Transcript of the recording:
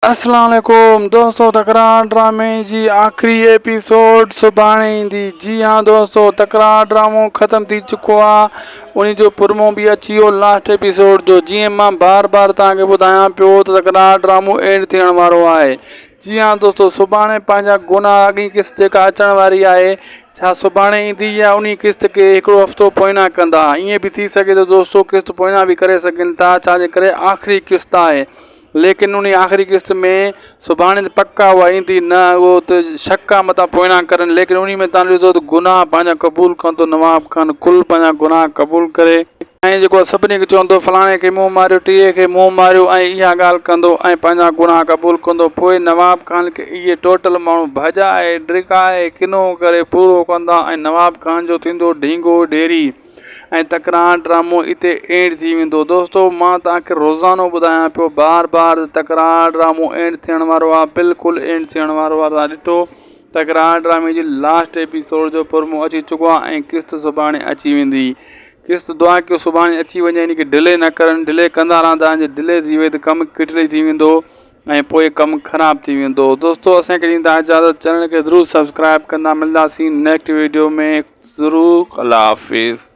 اسلام عليڪم دوستو تڪرار ڊرامي جي آخري ايپيسوڊ سڀاڻي ايندي جي ها دوستو تڪرار ڊرامو ختم ٿي چڪو آ انهي جو پرمو به اچي ويو لاسٽ ايپيسوڊ جو جيئن مان بار بار توهان کي ٻڌايان پيو ته تڪرار ڊرامو اينڊ ٿيڻ وارو آهي جي ها دوستو سڀاڻي پنهنجا گناهه اڳين قسط جيڪا اچڻ واري آهي ڇا سڀاڻي ايندي يا انهي قسط کي هڪڙو هفتو پوئنا ڪندا ائين به ٿي سگهي ٿو دوستو قسط پوئنا به ڪري سگهن ٿا ڇا جي ڪري آخري قسط آهي ليڪن انهي آخري قسط ۾ سڀاڻي ته پڪ آ اها ايندي نه اهو ته شڪ آ متان پوئنا ڪرن ليڪن انهي ۾ تان ڏسو ته گناهه پنهنجا قبول ڪندو نواب خان ڪل پنهنجا گناهه قبول ڪري ۽ جيڪو سڀني کي چوندو فلاڻي کي مون ماريو ٽيهي کي مون ماريو ۽ اها ڳالهه ڪندو ۽ پنهنجا گناهه قبول ڪندو پوء نواب خان کي اهي ٽوٽل ماڻهو ڀڄائي ڊڪائي ڪنو ڪري پورو ڪندا ۽ نواب خان جو ٿيندو ڍينگو ڍيري. ۽ تڪرار ڊرامو اتي اينڊ ٿي ويندو دوستو مان توهان کي روزانو ٻڌايان پيو بار بار تڪرار ڊرامو اينڊ ٿيڻ وارو آهي بلڪل اينڊ ٿيڻ وارو آهي توهان ڏٺو تڪرار ڊرامي جي لاسٽ ايپيسوڊ جو پرمو اچي چڪو آهي ۽ قسط سڀاڻي اچي ويندي قسط دعا ڪيو سڀاڻي اچي وڃي ان کي ڊلي نه ڪرن ڊلي ڪندا رهندا آهن جي ڊلي ٿي وئي ته ڪم ڪٽلي ٿي ويندو ۽ پوء ڪم خراب ٿي ويندو دوستو اسان کي ڏيندا اجازت چينل کي ضرور سبسڪرائب ڪندا ملنداسين نيڪسٽ ويڊيو ۾ ضرور الله حافظ.